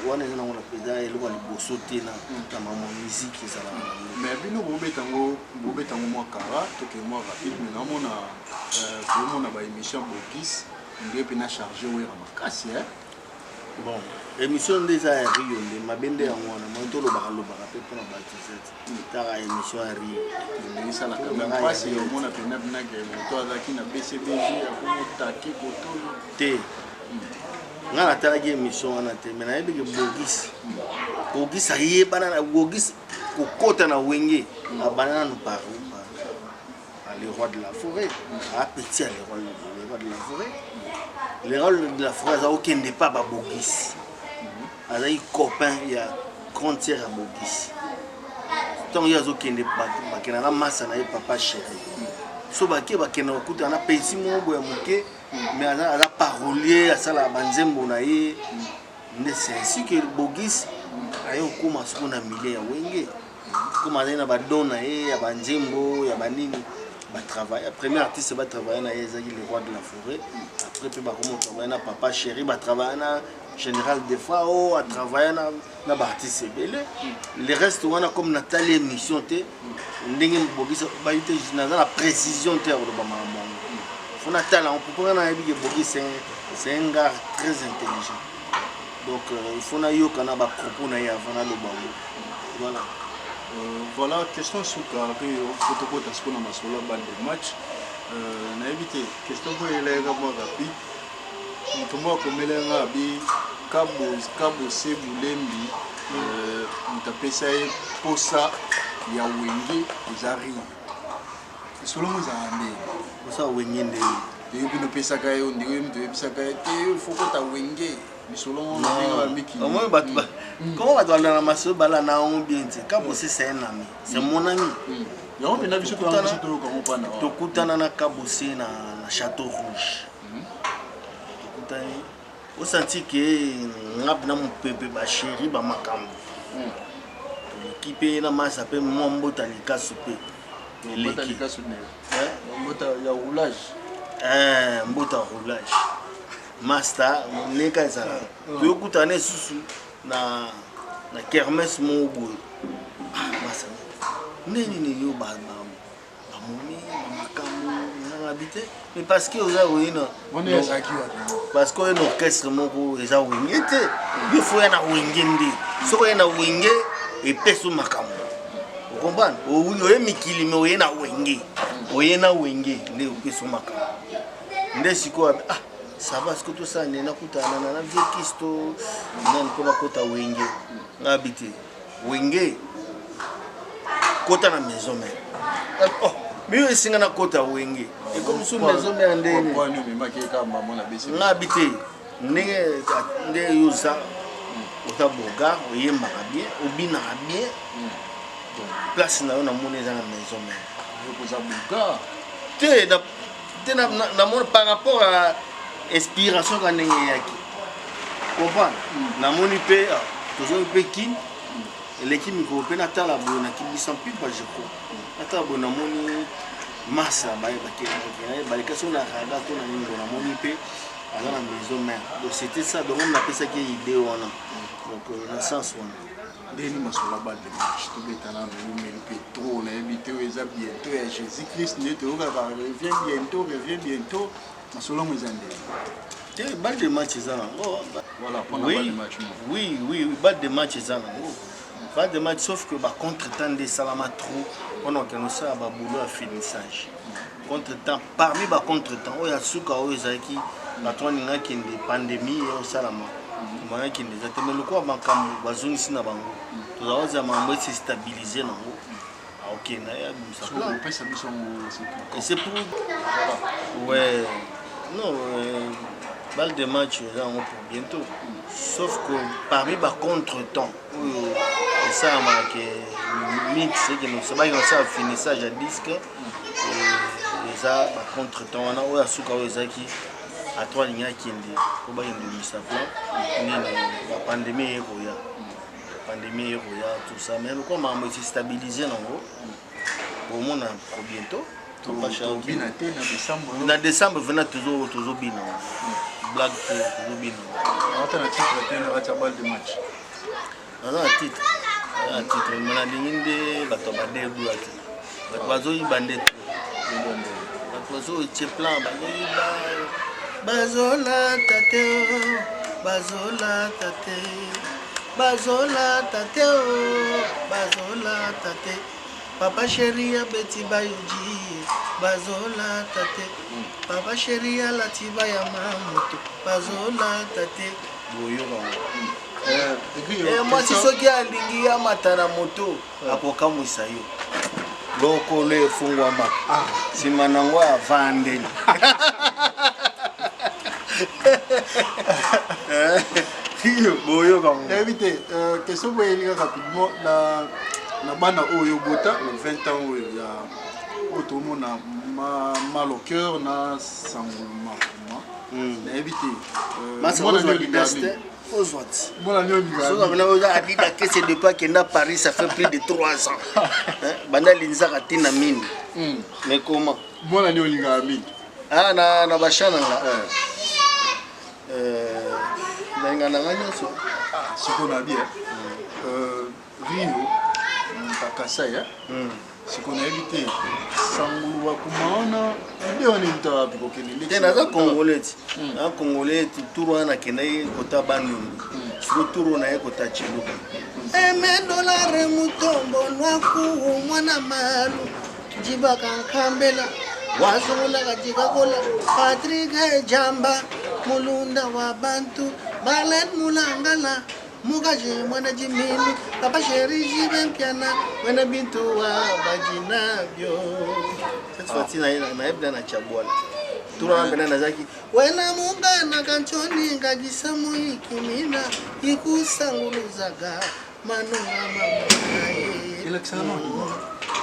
wana eza nango eza eloko ya liboso te na makambo ya musique ezalaka nango. Mais bino bobetango, bobetango mwa kara, toke mwa rapide, mais naomona toomona baémission Bogis nde mpe na charge Wera makasi. Bon, émission nde eza ya Rio nde mabe nde yango wana. Moi tolobaka lobaka mpe mpona bato te, taka émission ya Rio. Esalaka même mpasi omona pena pinake moto azalaki na BCBG akomotake kotolo. Te, nga natalaki émission wana te, mais nayebi ke Bogis, Bogis ayebana na Bogis kokota na Wenge, abanda nanu par le roi de la forêt, apeti ya le roi de la forêt. Le roi de la forêt aza okende pa babogis, azalaki copain ya grande sœur ya Bogis. Ntango ye azokende, bakenda na masa na ye papa chéri. So bake, bakenda kokutana na pesi moko boye ya moke, mais aza parolier, asalaka banzembo na ye nde. C'est ainsi que Bogis aye kokóma sikoyo na milieu ya Wenge, comme azali na badon na ye ya banzembo ya banini. Batravaille, premier artiste batravaille na ye ezalaki le roi de la forêt. Après mpe bakoma otravaille na papa chéri, batravaille na général Defao, atravaille na baartiste ebele. Le reste wana, comme natali émission te, ndenge Bogis bayi te, naza na précision te ya koloba makambo yango. Faut natala yango pourquoi nga nayebi ke Bogis, c'est un gars très intelligent. Donc il faut nayoka na bapropos na ye avant naloba yango. Voilà. Voilà, question suka mpe faut tokota sikoyo na masolo ya balle de match. Nayebi te, question mpo eyelaka mwa rapide. Moto moko akomela nga abi Kabose Bulembi, moto apesa ye posa ya Wenge eza Rio. Solongo ezalaka ndenge? Posa Wenge ndenge? Yo bino opesaka ye, ndenge yo moto oyebisaka ye te faut kota Wenge, lisolo ngo ndenge bamikili. Omoni bato, comment bato balanda na masolo, balanda yango bien te. Kabose, c'est un ami, c'est mon ami. Yango mpenza biso toyoka yango mpana. Tokutana na Kabose na Château Rouge. Tokutani, osanti ke nga na mopepe, bachéri, bamakambo toleki mpe na masa mpe mwa mbota likasu mpe. Eleki mbota ya roulage. Mbota roulage, master ndeka ezalaka. Toyokutana lisusu na kermesse moko boye. Masa, nde nini yo bamoni bamakambo nanga? Abi te, mais parce que oza oye na parce que oye na orchestre moko eza wenge te, yo fo oya na wenge nde soki oye na wenge epesi makambo, ocomprendre? Oye mikili me oye na wenge, oye na wenge nde opesi makambo. Nde sikoyo, ah, ça va, sikoyo tosala nde nakutana na vieux Kisto nani mpo nakota wenge. Nga abi te, wenge kota na maison mère. Oh, miyo esinga nakota wenge ekomi su maison mère ndenge nga abi te, ndenge nde yo oza, oza bogar, oyembaka bien, obinaka bien, place na yo namoni eza na maison mère. Te te, namoni par rapport à inspiration ka ndenge eyaki, comprendre? Namoni mpe tozongi mpe Kine, eleki mikolo mpe natala boye nakibisa mpipa, je crois natala boye, namoni masa baleka so na raga to na nini, namoni mpe aza na maison mère. Donc c'était ça. Donc napesaki ye idée wana, donc na sens wana. Ndeni masolo balle de match tobeta nano, omeli mpe trop, nayebi te, oyo eza bientôt ya Jésus Christ nde toyokaka revient bientôt, revient bientôt. Masolo yango eza ndenge? Te, balle de match eza nango. Voilà, mpona balle de match. Oui, balle de match eza nango, balle de match, sauf que bacontretemps nde esalama trop mpona okende osala baboulot ya finissage. Contretemps, parmi bacontretemps oyo ya suka oyo ezalaki, bato baninga kende, pandémie ya osalama, komanga kende eza te. Mais lokola makambo bazongisi na bango, tozala kozala makambo esi stabilise nango, akokende ye abimisa plan. Opesa biso yango. Et c'est pour, ouais, non, balle de match eza yango pour bientôt, sauf que parmi bacontretemps oyo esalamaka ke mix ekende bakende kosala finissage ya disque, eza bacontretemps wana oyo asuka oyo ezalaki atro alingi akende mpo bakende komisa plan nini, bapandémie eye koya, pandémie eye koya, tout ça. Mais lokola makambo esi stabilise nango, bomona pro bientôt. Tobina te na décembre? Na décembre vena tozobina, blague te, tozobina. Ata na titre te na kati ya balle de match? Naza na titre, naza na titre, me nalingi nde bato badebula te. Bato bazoyiba nde te, bato bazotie plan, bazoyiba, bazolata te, bazolata te, bazolata te, bazolata te. Papa chéri abeti bayoji, bazolata te. Papa chéri alati bayama moto, bazolata te. Boyoka ngo, mwasi soki alingi amata na moto, akokamwisa yo, lokolo efungwama, nsima nango avandeli. Boyoka ngo. Nayebi te, question boyeli kaka rapidement na bana oyo obota na 20 ans, oyo ya oyo tomona mal au cœur na sangoluma, nayebi te. Ozwa ti. Mwana nini olingaka? Oza Adida Kese depuis akenda Paris, ça fait plus de 3 ans, banda alinzaka ntina mini, mais comment? Mwana nini olingaka mingi? Ah, na basha na nga, nalinga na nga nyonso. Sikoyo na bien Rio Kasai, sikoyo nayebi te, sangulu bakuma wana nde wana euta wapi kokende? Te, naza congolais ti, naza congolais. Tour wana nakendaki kota Bandundu, siko tour oyo naye kota Tshiluba. Eme dolare mutombo lwaku mwana malu jibaka nkambela wasungulaka jikakola Patrik Jamba mulunda wa bantu Marlen Mulangala mukaji mwana jiminu papa chéri jibe mpiana mwena bintu wa bajinabyo. Cette fois-ci nayebina na Chabwala, tour wana mpena nazalaki wena mungana kanchoni ngagisamu ikimina ikusanguluzaga manunga mamaye. Elakisaka nini?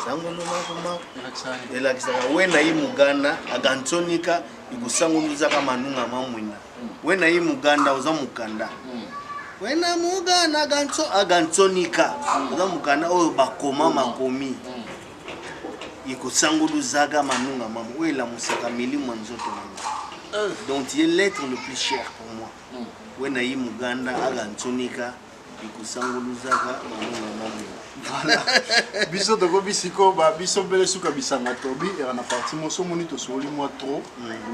Sangulumakuma. Elakisaka nini? Elakisaka wena ye muganda agansonika ikusanguluzaka manunga mamwina. Wena ye muganda oza mukanda, wena muganda aganso agansonika oza mukanda oyo bakoma makomi ikosanguluzaga manunga mama oyo elamusaka milimo ya nzoto na nga. Donc ye l'être le plus cher pour moi, wena ye muganda agansonika. Ikusanguluzaka malonga mambo. Voilà. Biso tokomi sikoyo ba biso mbele suka bisanga tobi eka na partie moko omoni tosoli mwa trop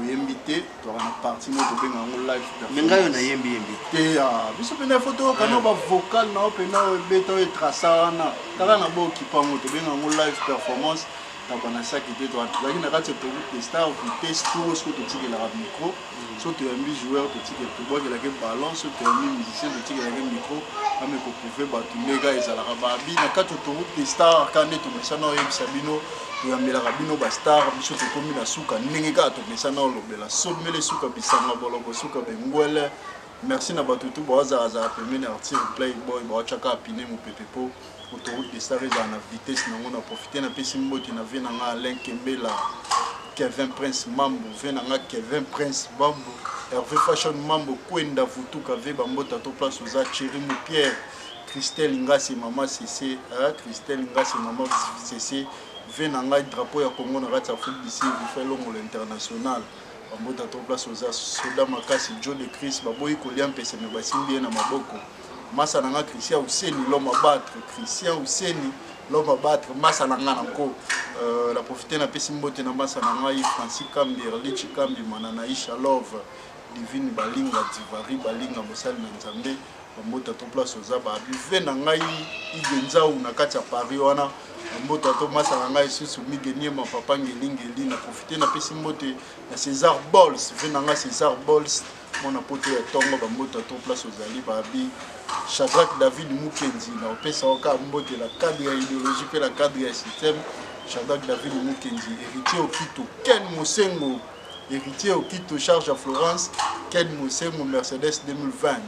oyembi te toka na partie moko tobenga yango live Me ngai oyo nayembi yembi. te ah, biso mpena ifo toyoka no bavocal na yo mpena oyo ebeta oyo etrasa wana kaka na bokipa yango tobenga yango live performance taba na saki te tozalaki na kati ya autoroute de star vitesse tour soki totikelaka micro soki toyambi joueur totikela tobwakelaki ballon soki toyambi musicien totikelaki micro ame koprouve bato ndenge ezalaka babi na kati autoroute de star ka nde tomesana oyebisa bino toyambelaka bino bastar biso tokomi na suka ndenge kaka tomesana olobela somele suka bisanga boloko suka bengwele merci na bato tu baozalazala pembeni ya arthur playboy baotyaka pine mopepe mpo autoroute de star ezala na vitesse nango na profite napesi mbote na vie na nga alain kembela kevin prince mambo vie na nga kevin prince mambo hervé fashion mambo kwenda vutuka vie bambota to place oza thierry mupierre christelle ngasi mama sese christelle ngasi mama sese vie na ngai drapeau ya congo na kati ya afrique du sud vifa elongola international bambota to place oza soda makasi joe de chris baboyi kolia mpese me basimbi ye na maboko masa na nga christian useni l'homme à battre christian useni l'homme à battre masa na nga na nko euh, la profite napesi mbote na masa na ngai francis kambi erlichi kambi mananaisha love divine balinga divari balinga mosali na nzambe bambota to place oza babive na ngai ige nzau na kati ya paris wana bambota to masa na ngai lisusu mige niema papa ngelingeli na profite napesi mbote na césar bols ve na ngai césar bols mwana poto ya tongo bambota to place ozali babi shadrack david mukenzi na opesa yo kaka mbote na cadre ya idéologie mpe na cadre ya système shadrack david mukenzi héritier okito ken mosengo héritier okito charge ya florence ken mosengo mercedes 2020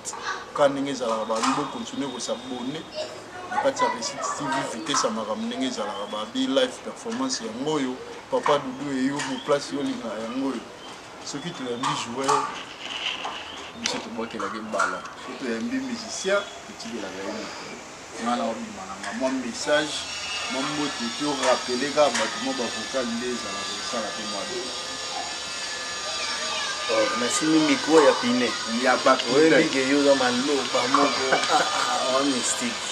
ka ndenge ezalaka babi bokontinue kosabone na kati ya réussite tv vitesse ya makambo ndenge ezalaka babi live performance yango oyo papa dudu eyumu place yo olingaka yango oyo soki toyambi joueur biso tobwakelaki ballon soki toyambi musicien totikelaka ye micro nga na obima na nga mwa message mwa mbote to rappeler kaka bato mwa bavocal nde ezalaka esala mpe mwa bien. Oh, nasimbi micro ya pine ya oyebi ke yo oza maloba moko oa mystique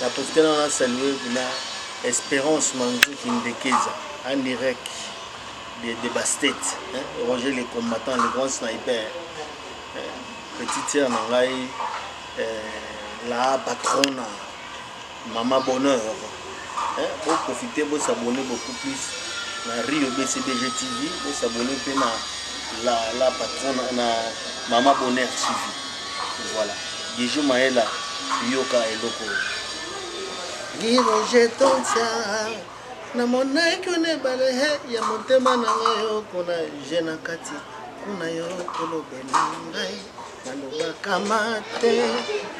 na profite na na salue na espérance manzuki ndekeza en direct de, de Bastet hein, Roger le combattant le grand sniper hein, petite sœur na ngai euh, la patrona mama bonheur hein, bo profiter bo s'abonner beaucoup plus na Rio BCBG TV bo s'abonner mpe na la, la patrona na mama bonheur TV voilà Gijou Maela yoka eloko Guy Roger Tonsia Namonaki yo na ebale he ya motema na ngai yo kuna je na kati kuna yo kolobela ngai maloba kama te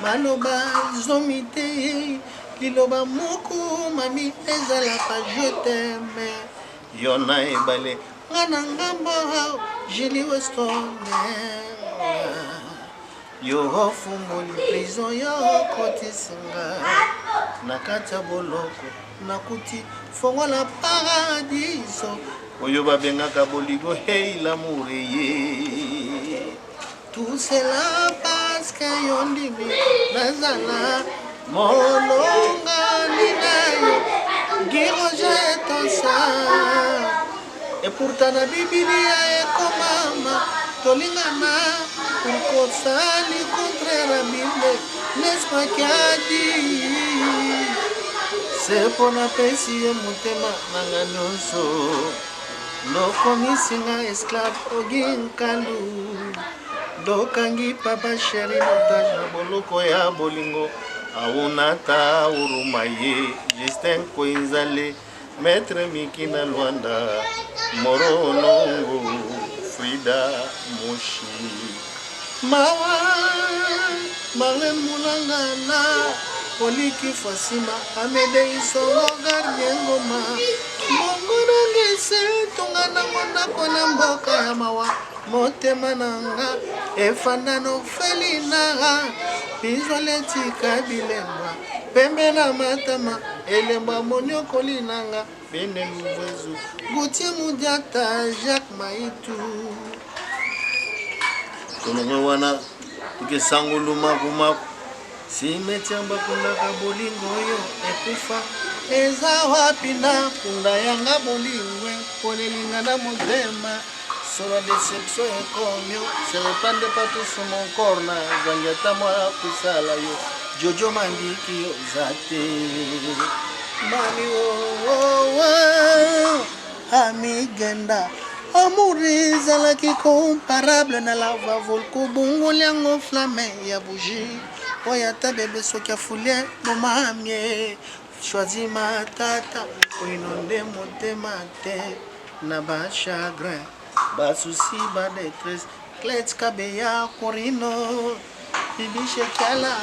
maloba zomi te liloba moko mami ezalaka je t'aime yo na ebale nga na ngambo Julie Weston Yo ofungoli prison yo okotisi nga na kati ya boloko nakuti fongola paradiso oyo babengaka bolingo hey l'amour ye tout cela parce que yo ndimi nazala molongani na yo giroje tosa Et pourtant na bibilia ekomama tolingana pourquoi osali contraire ya bible n'est-ce pas kiadi se mpo napesi yo motema na nga nyonso lokomisi nga esclave ogi nkalu dokangi papa sheri notage na boloko ya bolingo aunata urumaye justin koinzale Maître Miki na Luanda, Moro Nongo, Frida Moshi. Mawa, Marlène Mulangala, Poliki Fasima, Amede Isongo, Gardien Ngoma. Mbongo nanga ese tonga nango ndako na mboka ya mawa motema na nga efanda nofelina bizwale etika bilemba pembe na matama elembo ya monyokoli na nga bene luvwezu Gauthier Mudiata Jacques Maitu tolongwe wana toke sango lumakumaku. Cimetière bakundaka bolingo oyo ekufa eza wapi na kunda yanga bolingo ekolelinga na motema solo deception ekomio se repande partout sur mon corps na zangi ata mwa kosala yo jojo mandiki oza te mami oh, oh, oh. Amigenda amour ezalaki comparable na lava volko bongoli yango flamme ya bougie oyo ata bebe soki afulie bomamie choisi matata oino nde motema te na ba chagrin ba souci ba détresse Clet Kabeya Corino Bibi Shekiala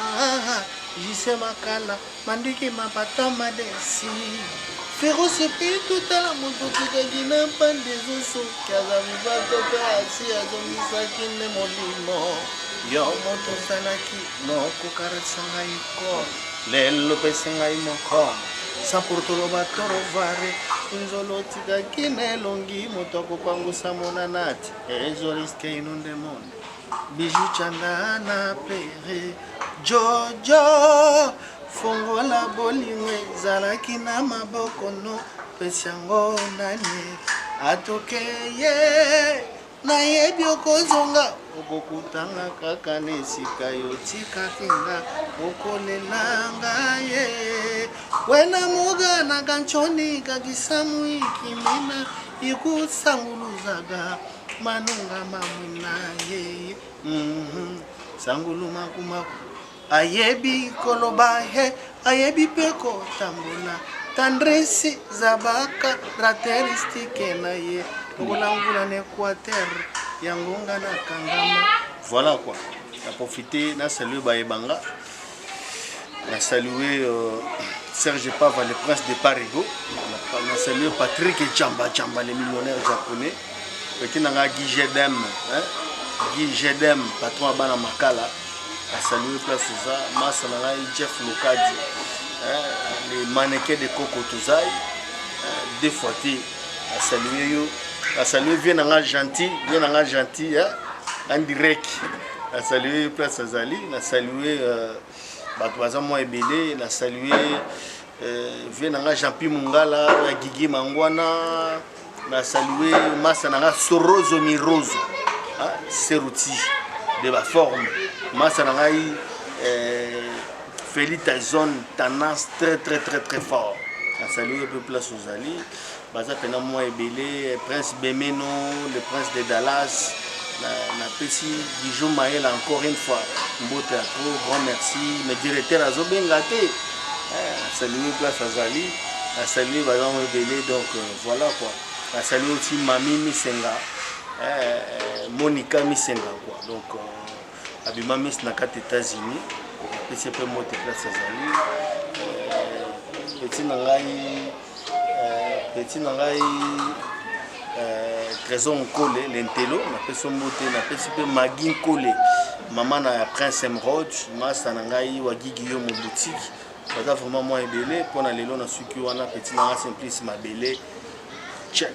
JC Makala Mandiki Mapata Madesi Féroce Pitu tala moto tikaki na mpande ezosoki aza vivato mpe asi azongisaki nde molimo yo moto ozalaki nokokaresa ngai ko lelo pesi ngai moko sans pour toloba torovare nzolo otikaki na elongi moto akopangusa monana te ezo riske inonde monde Bijou chanda na pere Jojo fongola bolingo ezalaki na maboko no pesi yango nani atokeye nayebi okozonga okokutanga kaka na esika yo otikaki nga okolelanga ye wena mogana kanchoni kakisamu ikimina ikusanguluzaga manunga mamwina ye mm -hmm. sangulu makumaku ayebi koloba he ayebi mpe kotambola tendresse zabaka rateristike na ye lokola mvula na équateur yango nga nakangama. Voilà quoi, na profiter na saluer bayebanga, na saluer Serge Pava, le prince de Parigo, na saluer Patrick Chamba Chamba, le millionnaire japonais, petit nanga Guy Jedem, hein? Guy Jedem, patron ya bana Makala, na saluer place oza, masa na ngai Jeff Lokadi, hein? Le mannequin de Coco Tozai, hein? Deux fois te, na saluer yo, na saluer vieux nanga gentil, vieux nanga gentil, hein? En direct, na saluer yo place azali, na saluer bato baza mwa ebele, na saluer vieux nanga Jean-Pi Mungala ya Gigi Mangwana, na saluer masa nanga Sorozo Mirozo, hein, Seruti de ba forme, masa na ngai Feli Tyson, tendance très très très très fort, na saluer pe place ozali, baza pena mwa ebele, Prince Bemeno, le prince de Dallas, na pesi Bijou Maël encore une fois mbote ya trop grand merci, mais directeur azobenga te, na saluer place azali, na saluer baza mwa ebele, donc voilà quoi, na saluer aussi Mami Misenga, Monica Misenga quoi, donc abima Miss na kati États-Unis, napesi pe mbote place azali, petit na ngai, petit na ngai Trésor Nkole lentelo, napesi mbote, napesi pe Maggie Nkole, mama na Prince Emerald, masa na ngai wa Gigi yo mo boutique, baza vraiment mwa ebele mpona lelo na suki wana, petit na ngai Simplice Mabele, check.